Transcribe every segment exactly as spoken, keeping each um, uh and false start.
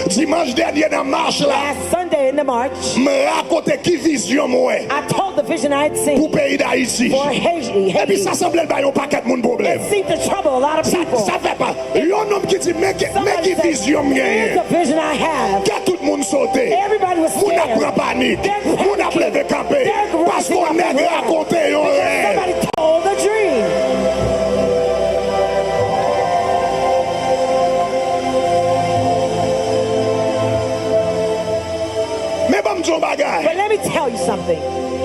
Dimanch dènye nan mach la, Last Sunday in the march, m rakonte ki vizyon m wè I told the vision I had seen pou peyi Dayiti. For Haiti. Epi Haiti. Sa sanble l bay yon pakèt moun pwoblèm. It seemed to trouble a lot of people. Sa, sa fè pa. Yon nonm ki di, "Men ki, men ki vizyon m genyen." Somebody said, "Here's the vision I have." Kè tout moun sote. Everybody was scared. Moun ap pran panik. They're panicking. Moun ap leve kanpe. They're rising up and running. Paske yon nèg rakonte yon rèv. Because somebody told a dream. Men ban m di yon bagay. But let me tell you something.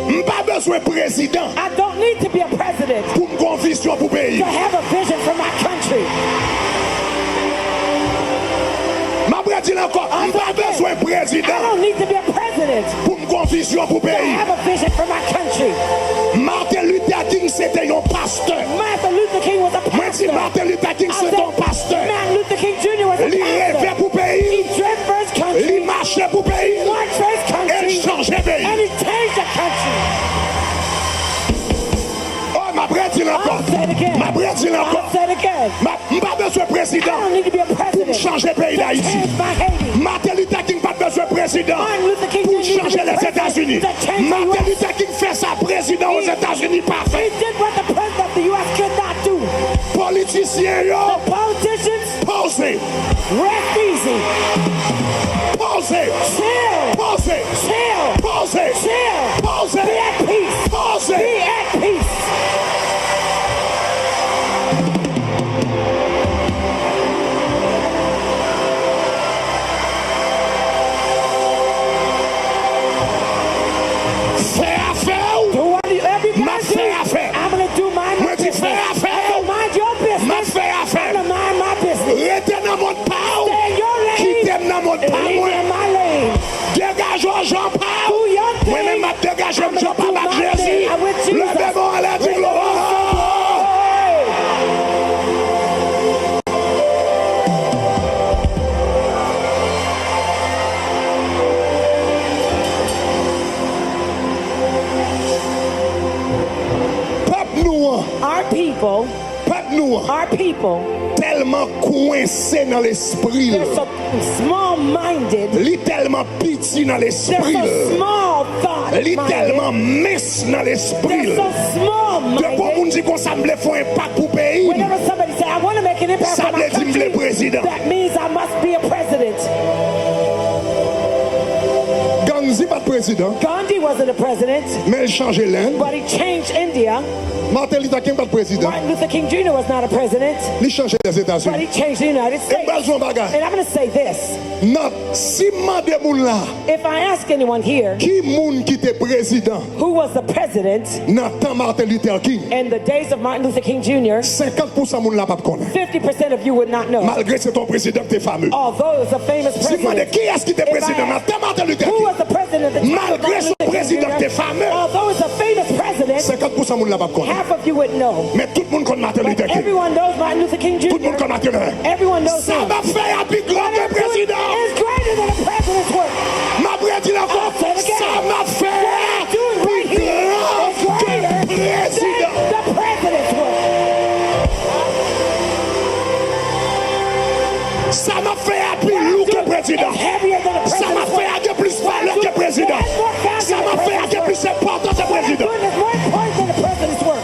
M pa bezwen prezidan. I don't need to be a president pou m gen yon vizyon pou peyi. To have a vision for my country. M ap redi l ankò. M pa bezwen prezidan. I don't need to be a president pou m gen yon vizyon pou peyi. To have a vision for my country. Martin Luther King se te yon pastè. Martin Luther King was a pastor. Mwen di Martin Luther King se te yon pastè. I said Martin Luther King Junior was a pastor. Li reve pou peyi. He dreamt for his country. Li mache pou peyi. He worked for his country. E l chanje peyi. And he changed the country. Oh, m ap redi l ankò. I'll say it again. M ap redi l ankò. I'll say it again. M ap, m pa bezwen prezidan pou m chanje peyi Dayiti. I don't need to be a president to change my Haiti. Martin Luther King pa t bezwen prezidan pou l chanje Lèzetazini. Martin Luther King didn't need a president to change the U S. Martin Luther King fè sa prezidan Ozetazini pa fè. He did what the president of the U S could not do. Politisyen yo, the politicians, poze. Rest easy. Poze. Chill. Poze. Chill. Poze. Chill. Poze. Be at peace. Poze. Be at peace. Fè afè w. Do what you, everybody do. M ap fè afè. I'm gonna do my business. Mwen di fè afè w. I'm gonna mind your business. M ap fè afè m. I'm gonna mind my business. Rete nan mond pa w. Stay in your lane. Kite m nan mond pa mwen. And leave me in my lane. Degaje w jan pa w. Do your thing. Mwen menm m ap degaje m jan pa m ak Jezi. I'm gonna do my thing. I'm with Jesus. Leve men w anlè, di glwa. Raise your voice and say, "Glory." Pèp nou an. Our people. Pèp nou an. Our people. Tèlman kwense nan lespri l. They're so small-minded. Li tèlman piti nan lespri l. They're so small-thought-minded. Li tèlman mens nan lespri l. They're so small-minded. Depi yon moun di konsa, "M vle fè yon enpak pou peyi m." Whenever somebody say, "I wanna make an impact for my country," sa vle di m vle prezidan. That means I must be a president. Gandhi pa t prezidan. Gandhi wasn't a president, men l chanje Lend. But he changed India. Martin Luther King pa t prezidan. Martin Luther King Junior was not a president, Li chanje Lèzetazini. But he changed the United States. E m pral di yon bagay. And I'm gonna say this. Nan, si m mande moun la, If I ask anyone here, ki moun ki te prezidan who was the president nan tan Martin Luther King? In the days of Martin Luther King Junior, senkant pou san moun la p ap konnen. Fifty percent of you would not know. Malgre se t yon prezidan ki te fame. Although it was a famous president. Si m mande kiyès ki te prezidan nan tan Martin Luther King? If I ask who was the president at the time of Martin Luther King Junior, Malgre se yon prezidan ki te fame. Although it was a famous president, senkant pou san moun la p ap konnen. Half of you wouldn't know. Men tout moun konn Martin Luther King. But everyone knows Martin Luther King Junior. Tout moun konn Martin Luther King. Everyone knows him. Sa m ap fè a pi gran ke prezidan. What I'm doing is greater than a president's work. M ap redi l ankò. I'll say it again. Sa m ap fè a pi gran ke prezidan. What I'm doing right here is greater than the president's work. Sa m ap fè a pi lou ke prezidan. What I'm doing is heavier than a president's work. Sa m ap fè a gen plis valè ke prezidan. What I'm doing is more valuable than a president's work. Sa m ap fè a gen plis enpòtans ke prezidan. What I'm doing is more important than a president's work.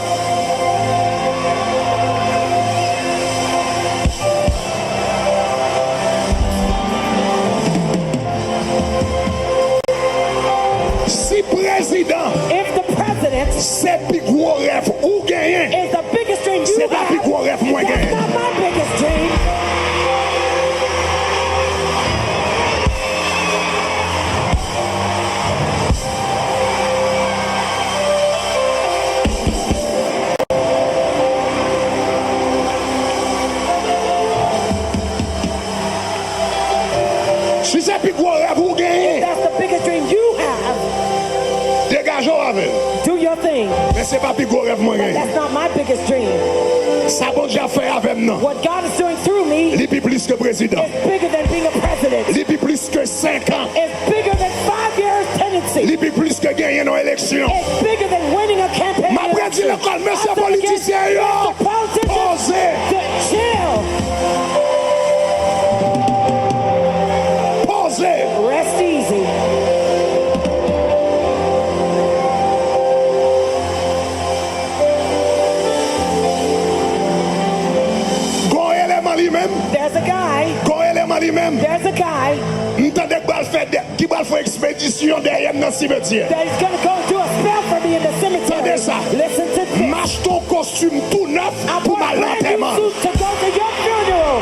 Si prezidan If the president se pi gwo rèv ou genyen, is the biggest dream you have, se pa pi gwo rèv mwen genyen. That's not my biggest dream. Si se pi gwo rèv ou genyen, That's the biggest dream you have. Degaje w avè l. Do your thing. Men se pa pi gwo rèv mwen genyen. But that's not my biggest dream. Sa Bondye ap fè avè m nan, What God is doing through me, li pi plis ke prezidan. Is bigger than being a president. Li pi plis ke senk an. It's bigger than five years tenancy. Li pi plis ke genyen nan eleksyon. It's bigger than winning a campaign election. M ap redi l ankò, mesye politisyen yo, poze. I'll say it again, Mister Politician, chill. There's a guy M tande k pral fè de, ki pral fè yon ekspedisyon dèyè m nan simetyè. That is going to go do a spell for me in the cemetery. Tande sa. Listen to this. M achte yon kostim tou nèf pou m al nan antèman. To go to your funeral.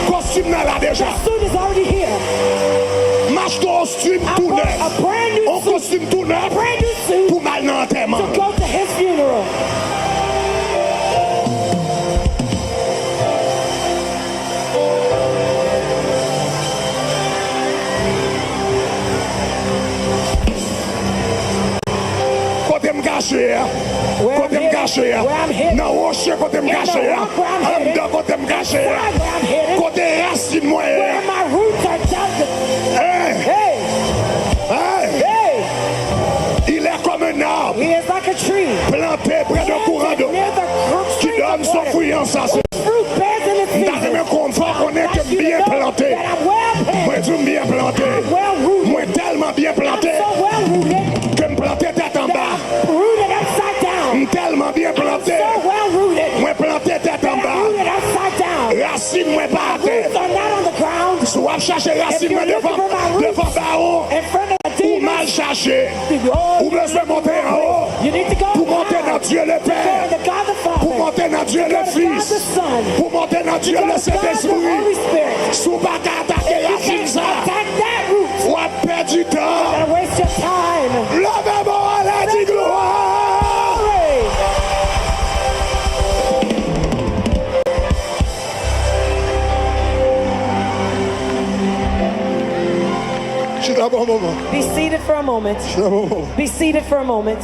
Kostim nan la deja. The suit is already here. M achte yon kostim tou nèf. A brand new Yon kostim tou nèf brand new suit pou m al nan antèman. To go to his funeral. Kote m kache a? Kote m kache a? Nan woche kote m kache a? Anndan kote m kache a? Kote rasin mwen ye a? Hey! Hey! Il est comme un arbre planté près d'un courant d'eau qui donne son fruit en saison. M ta renmen konn fè w konnen ke m byen plante. Mwen di w m byen plante. Mwen tèlman byen plante ke m plante tèt anba. M tèlman byen plante. Mwen plante tèt anba. Rasin mwen pa atè. Si w ap chache rasin mwen devan, devan bawo, ou mal chache. Ou bezwen monte anwo. Pou monte nan Dye Lepè. Pou monte nan Dye Lefis. Pou monte nan Dye Lesentespri. Si w pa ka atake rasin sa, w ap pèdi tan. Leve men w anlè, di glwa. Chita pou yon moman. Be seated for a moment. Chita pou yon moman. Be seated for a moment.